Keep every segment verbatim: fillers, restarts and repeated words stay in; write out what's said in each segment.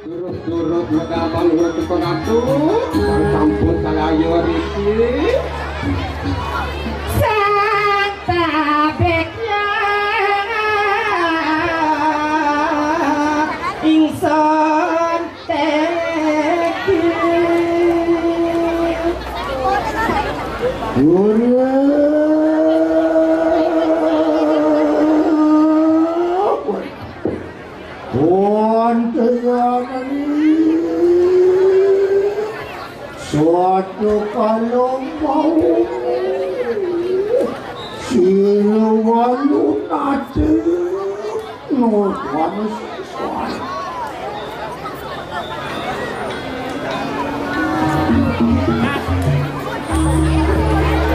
Durus-durus medal bangun teko ratu, sampun salaya riki. Sang tabeknya ingsun teki. Guru. Wonten suatu kala wau, sira walu nate nuwun siswa.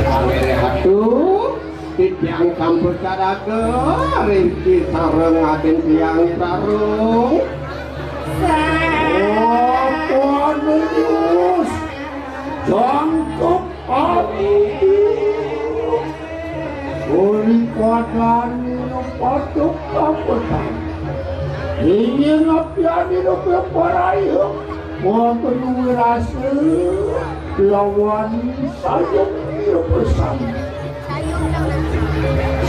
Pamere atu, titiang sampun kadaga, ringkih sareng aden tiang sarung. Apa nus? Jangkep ati. Uli padani patuk kapetan. Ingin apiani rupi parayu. Wonten wirasa lawan sayung pesan.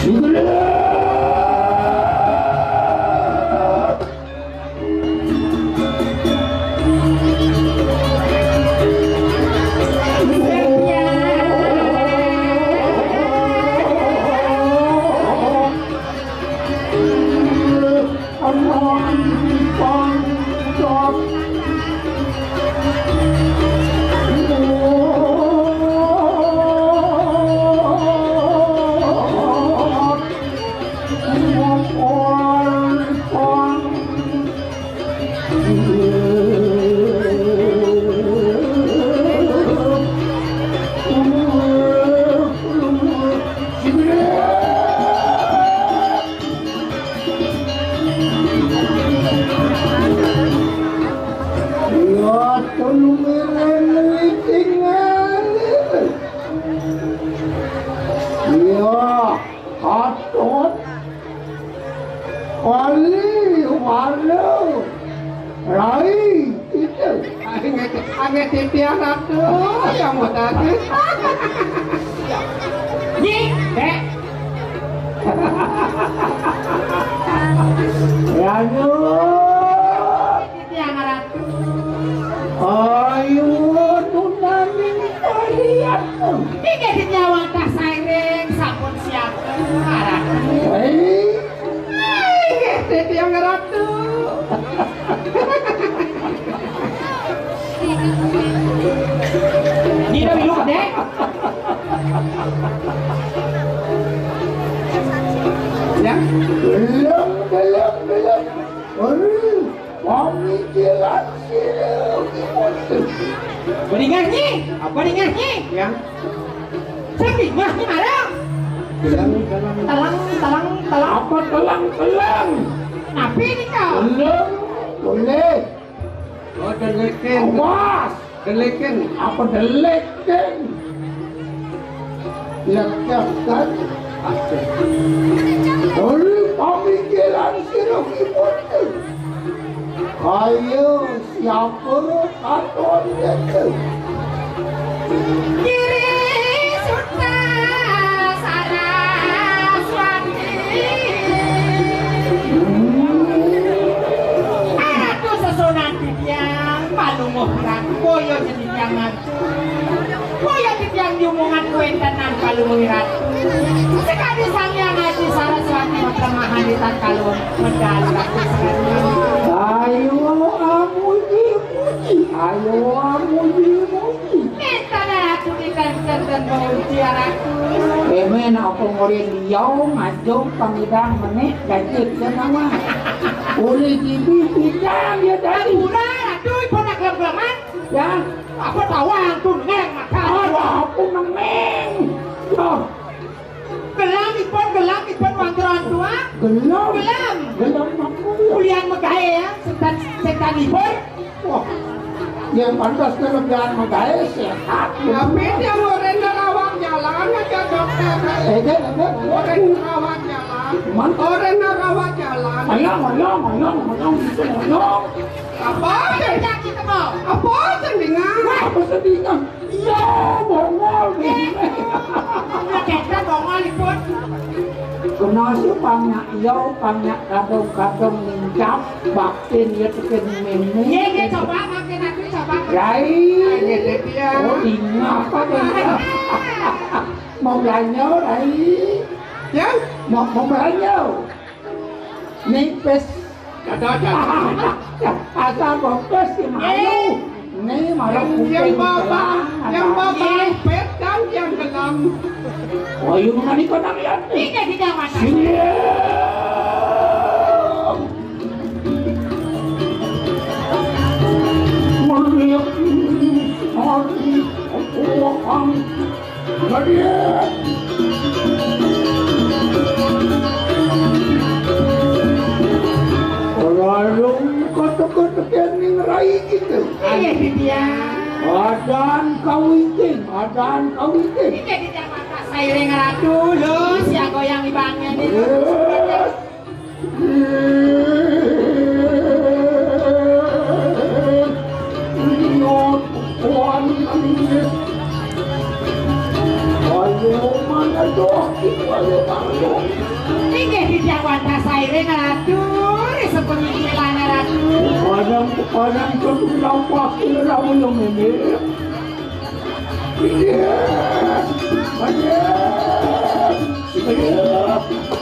Sigelet. Ya, tulung mereng tinggal. Ya, Gatot. Kali walu. Rai, itu. Angge, angge titiang ratu, yang mau tadi. Nyi, Dek. Ya, Nyuk. Titiang ratu. Ayo, nunaning kalian. Inggih, nyawa tas sairing, sampun siap. Ratu. Hei. Inggih, titiang ratu. Dina wiluk, Dek. Ya. Belum, belum, belum. Aduh, pamikiran sira. Beringah, Nyi. Apa beringah, Nyi? Ya. Sing bingah, Nyi, marang. Telang, telang. Telang, telang, telang. Apa telang, telang? Napi nika? Telang, boleh. Oh, delekin. Awas. Delekin. Apa delekin? Lekehkan. Aduh. Uli pamikiran sira kipun. Kaya siapa katon itu? Giri Suta Saraswati. Ratu sesunan titiang, palungguh ratu, boyo jenikan ratu. Boyo titiang jumungan kuentenan palungguh ratu. Sekadi Sang Hyang Aji Saraswati maklemahan di tatkala medal ratu sekalian. Ayo amuji-muji, ayo amuji-muji. Énten ratu di ten-, ten-, ten memuji ratu. Émén apa murid liau ngajong pangidang menik gajik dan awak. Oleh jibi pindang dia tadi. Ampura, ratu, ipun nak gelem-geleman. Ya. Apa tawang tuh, Neng, mata. Ada apa, Neng? Ya. Gelam ipun, gelam ipun, wantah orang tua. Gelam. Gelam. Gelam apa? Kuliah megaé ya, setan, setan ipun. Wah, yang pantas kelebihan megaé sehat. Tapi dia murid nerawang jalan aja, dokter. Eh, dia, dia, dia. Murid nerawang jalan. Mana? Orang nak rawat jalan. Ayo, ayo, ayo, ayo, ayo. Apa? Apa? Apa sendingan? Apa sendingan? Iya, bongol. Udah kita bongol, Ipun. Kena si pangnya iya, pangnya kadang-kadang minjam, baktin ya tekan meme. Iya, iya, coba, baktin aku coba. Rai. Iya, iya, iya. Oh, ingat apa dia? Mau belanja, Rai? Ya? Mau, mau belanja? Nipis. Ada, ada. Asal bokes si malu. Nih, malah kuping yang bapak, yang bapak pet dan yang gelem. Oh, iya, mana kau nak lihat nih? Ini tidak masalah. Iya. Melihat, melihat, Lalu kata-kata kening rai gitu. Iya, Bibia. Adan kawiting, adan kawiting. Ini di Jakarta sairing ratu, lo siaga yang ibangnya nih. Yes. Inggih, Didiah Wanda sairing, Ratu, ri sepengingkilane, Ratu. Padang, padang, lampah, lamun yang ini. Iya. Iya. Iya.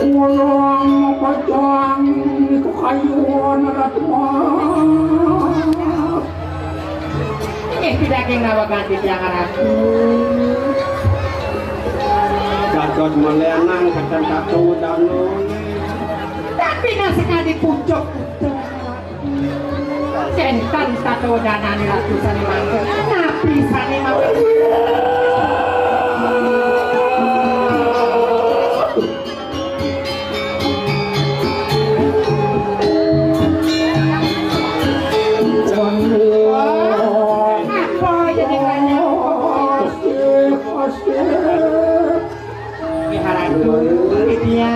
Ulang bajang niku kayuan Ratu Mas. Nggih, daging nawa ganti tiang Ratu. Dados meleanang kacang kato dano. Tapi nah sekali pucuk-pucuk. Kénten tata wedanane Ratu sane mangke. Napi sane mangke? Apa jenengane? Wihara Widya.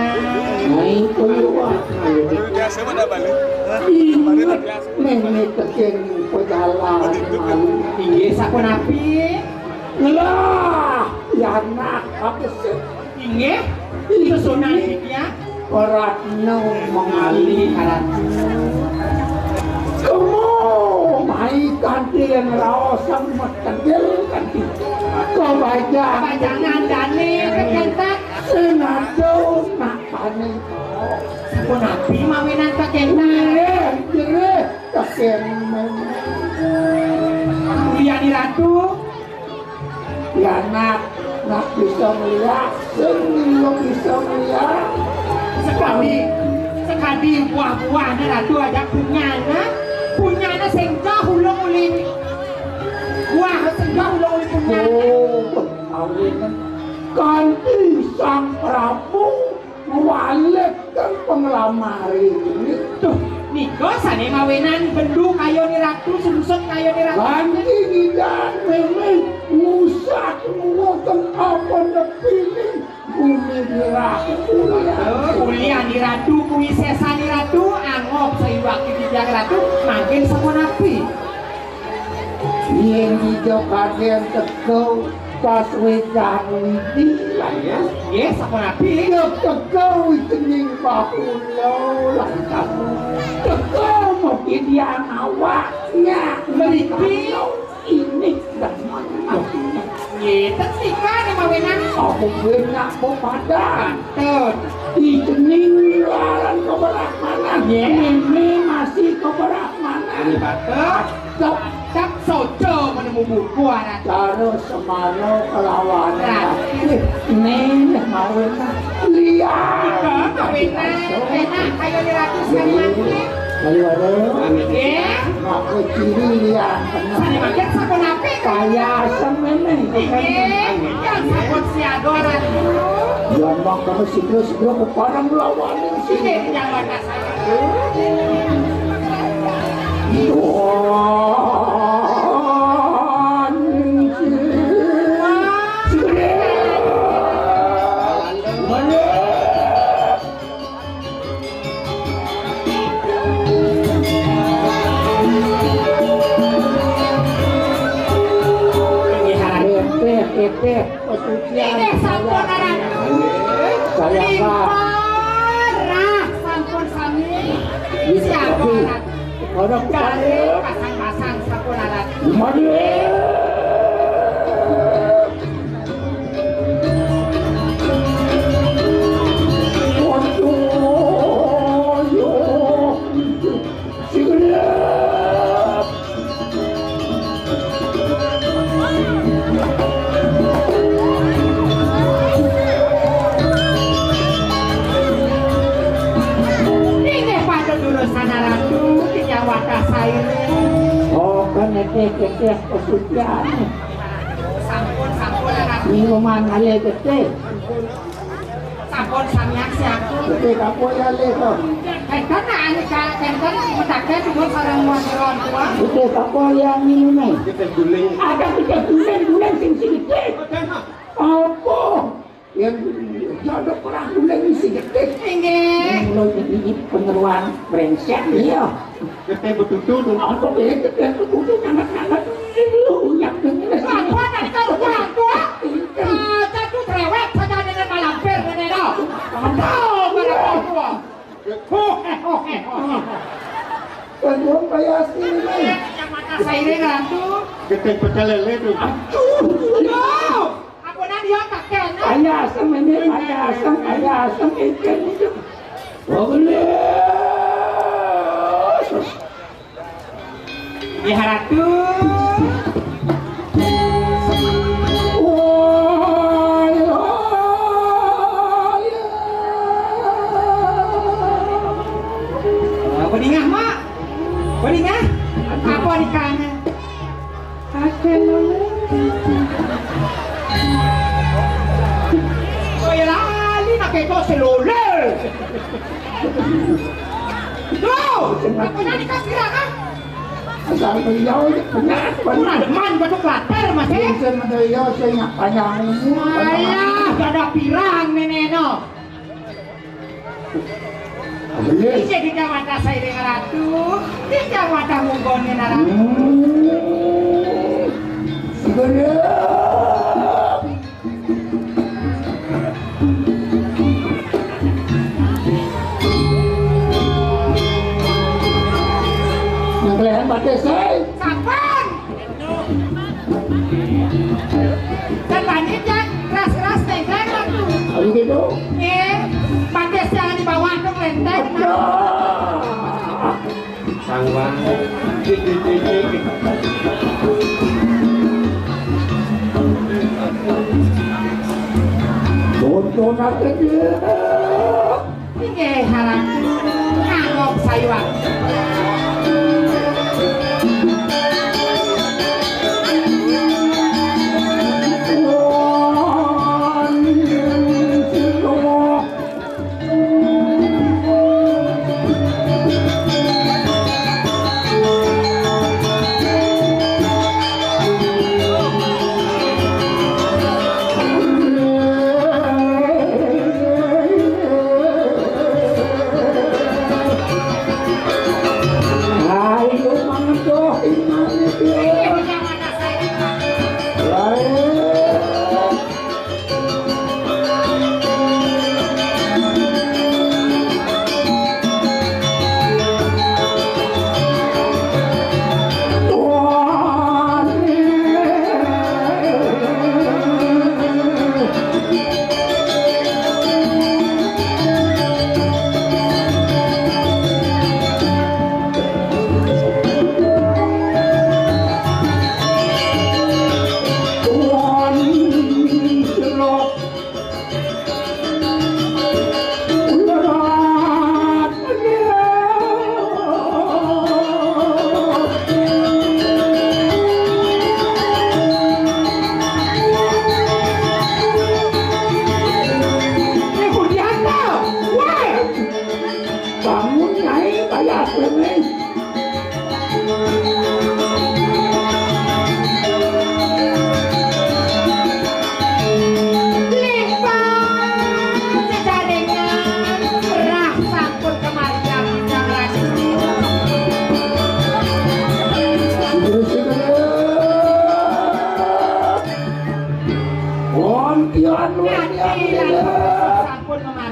Nah, itu luar. Ingat nenek tekeng pejalan. Inggih, sapunapi? Lah, ya anak, apa sih? Inggih, itu Sunan Widya. Ratna mengalih. Kamu mai kanthi yang raos sang metegel kanthi. Kau baca. Baca ngandane, kekentak. Senado nak panen. Sapunapi mawinan kekentak. Jerih, jerih, kekentak. Mulyani Ratu. Ya, nak, nak bisa melihat, sing bisa melihat. Sekadi, sekadi buah-buahnya Ratu aja punyana, punyana sing jauh ulung uli. Buah sing jauh ulung uli punyana. Oh, awin kanthi Sang Prabu Walek kang penglamar ini. Duh, nika sane mawinan bendu kayane Ratu, sungsut kayane Ratu. Kanthi ngidan meme, ngusah nguwuh teng apa nepining bumi dirah. Duh, mulyani Ratu kuwi sesane Ratu, angop saiwak titiang Ratu, mangkin sapunapi? Yen ija kadang teka pas wedan widi. Nggih, sapunapi? Ya teka widening bahula lan kamu. Teka mawidi awaknya. Mriki. Ini demen. Nggih, tetika ne mawinan. Aku benak pepadan. Tut. Widening laran keberahmanan. Nggih. Ini masih keberahmanan. Nggih, patut. Cep, cep sojo menemu buku anak. Cara semana kelawan. Rapi. Nih, mawin. Ika, kawinan, enak, ayo di ratus kali mati. Kali waduh. Nggih. Aku ciri lian. Sani mangkin sampun apik. Kaya asem ini. Nggih. Yang sampun siaga, Ratu. Ya, mak kamu sidro-sidro ke padang lawan sini. Nggih, yang wadah saya. Tuhan. Inggih, sampun aran. Saya Pak. Limpah, sampun sami. Siapa? Orang kali pasang-pasang sampun aran. Mari. Waduh, yo. Sigrep. Inggih patut durusana Ratu, titiang wantah saireng. Oh, kan nitih-nitih pasucian. Sampun, sampun, Ratu. Minuman ale getih. Sampun samian siaku. Oke, kapo ya, Le, to? Enten, nah, anu, Kak, enten, mutake, suwun sareng nuwun, nuwun, nuwun. Oke, kapo ya, ngene. Kita guling. Ada kita guling, guling sing sedikit. Oke, nah. Apa? Yang ada perang guling sing sedikit. Inggih. Mulai ini penyeruan brengsek, iya. Gede betutu tuh. Apa ya, gede betutu, anak-anak. Lu uyak ini. Apa tadi kau buat gua? Ah, jatuh cerewet saja dengan malampir, ngene, no. Aduh, malampir gua. Ho, he, ho, he, ho, he. Kan gua kayak asli ini. Yang mata sairing, Ratu. Gede pecel lele tuh. Aduh. Aduh. Ampun, dia tak kena. Ayah asem ini, ayah asem, ayah asem, ikan itu. Wah, bener. Ya, Ratu. Apa dingah, Mak? Apa dingah? Apa dikana? Aduh. Kaya lali nak ketok selole. Tuh, aku nyanyi kau kira kan? Asal beliau banyak, banyak. Kurang man, batuk latar, Mas, eh? Bisa beliau saya ingat panjang. Alah, gak ada pirang, nenek, no. Iya. Iki dicawata sairing ratu, dicawata mungkone naratu. Hmm. Segera. Nang kalian pakai saya. Sampun. Dan lanjut ya, ras-ras tenggang waktu. Ayo gitu. Eh, pakai jangan di bawah dong, lenteng. Aduh. Sawang. Bodoh nak kerja. Inggih, harap. Ngangop sayuan. Ayo, mangan, Cok. Lain.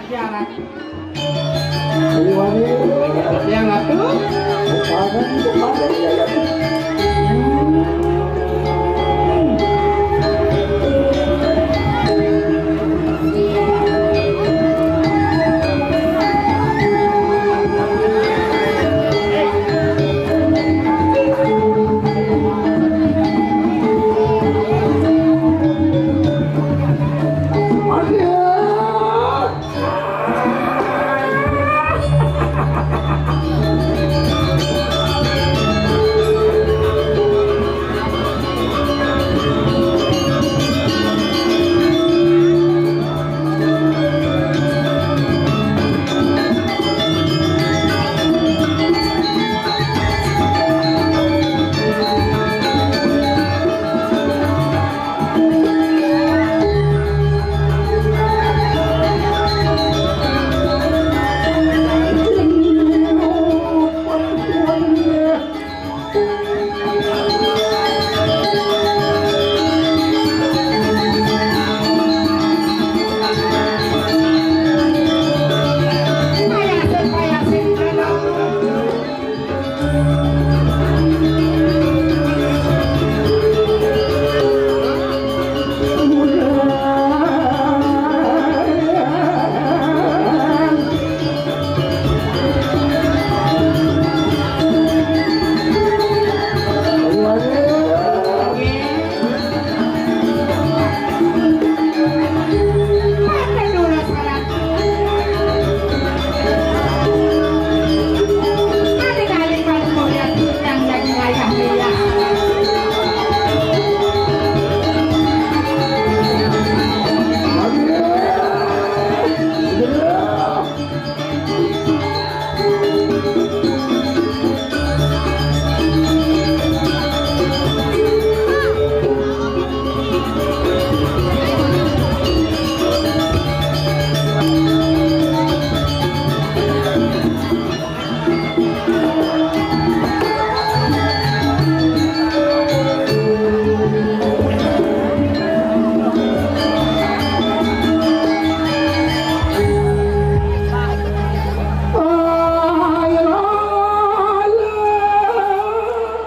Yang Ratu. Yang Ratu.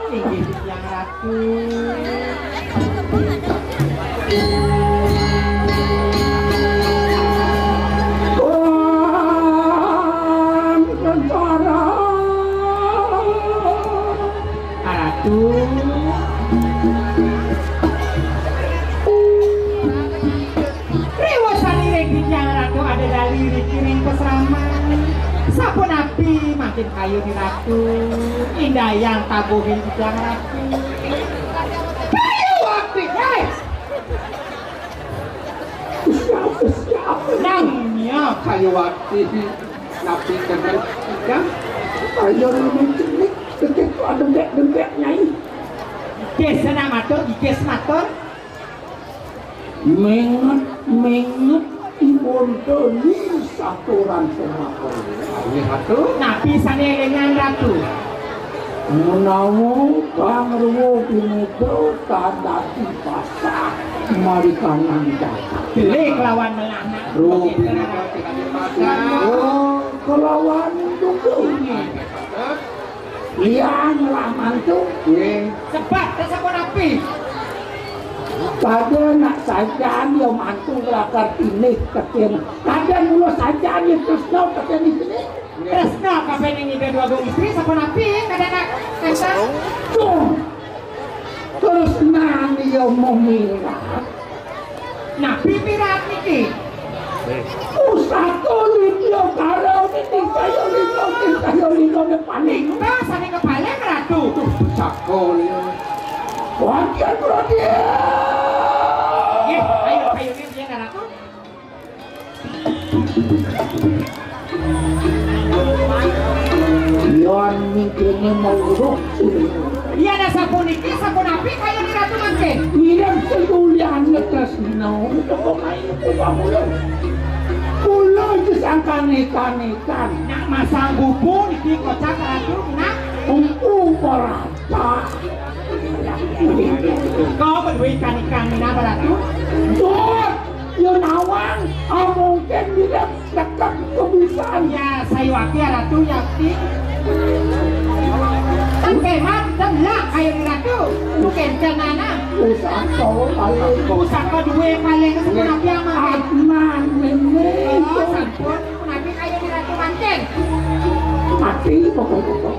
Inggih, Titiang Ratu. Tuhan tentara. Ratu. Riwasaniring Titiang Ratu ada dali rikiring pasraman. Sapunapi mangkin kayun Ratu? Indayang tabuhin Titiang Ratu. Kayu Wakti, hei! Siapa, siapa? Namanya Kayu Wakti. Napi kenten, Kang? Ayo, mencenik, begitu ada dembek-dembek, Nyai. Gigis sana matur, gigis matur. Menget, menget, Ibunda ni saturan sematur. Ayo, Ratu. Napi sane elingan, Ratu? Menawa Bang Rwa Pineda kadadi pasah marikanan jagat. Jelek lawan melah nak. Rwa Pineda kadadi pasah. Oh, kelawan tunggu. Lian lah mantu. Nggih. Sebab tersebut api. Pada nak sajan ya mantu lakar tinih ketin. Pada mula sajan ya tresna ketin di sini. Tresna kabeh ning Ida Dwagung Istri sapunapi kadang nak. Cung. Terus nani ya memirat. Napi pirat niki? Pusaka Lidya Kara niki saya lima, saya lima ne panik. Nah, sane kepala Ratu. Pusaka Lidya. Wadian, wadian. Nggih, ayo, ayo, nggih, Ratu. Yan mingkene menguruk sini. Iya, nah, sapuniki, sapunapi kaya ni Ratu mangke? Mirip sedulian ngetresno. Teko kae teko mulih. Kula iki sangkane kanikan. Nak masang bubu niki kocak Ratu, nak. Empu ora tak. Kau berdua ikan-ikan, minapa, Ratu? Dot, yo nawang, ah, mungkin mirip dekat Tapi Ratu yakti. Kan hemat, kan lah, ayo Ratu. Bukan janana. Pusaka paling. Pusaka duwe paling, sepun api aman. Aman, Mémé. Oh, sampun. Pun api ayo Ratu mangkin. Mati pokok-pokok.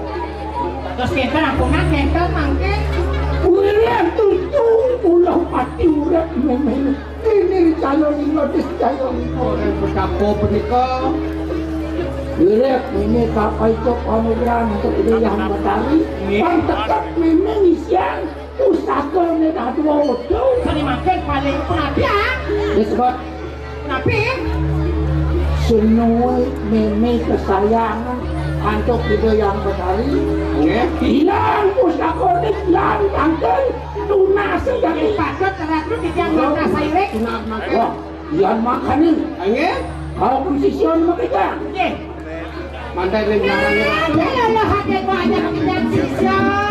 Terus kinten ampunan, kinten mangkin. Urip tutu, ulah pati urip, Mémé. Ini calon lima, dis calon lima. Orang berkapo punika. Wirid, Mémé kapaicok panugrahan untuk Ida Hyang Betari. Nggih. Pan tetep Mémé ngisian pusaka nek atuwa utuh. Seni mangkin paling pun api, ah. Disebut pun api. Senuwe Mémé kesayangan antuk Ida Hyang Betari. Nggih. Hilang pusaka nek lan tangkel tunas. Nggih, patut Ratu titiang mangkasa irik. Tunas mangkin. Wah. Yan makanin. Nggih. Kau pun sisyon makita. Nggih. Mantai ring larang. Ada lah hati banyak yang sisyon.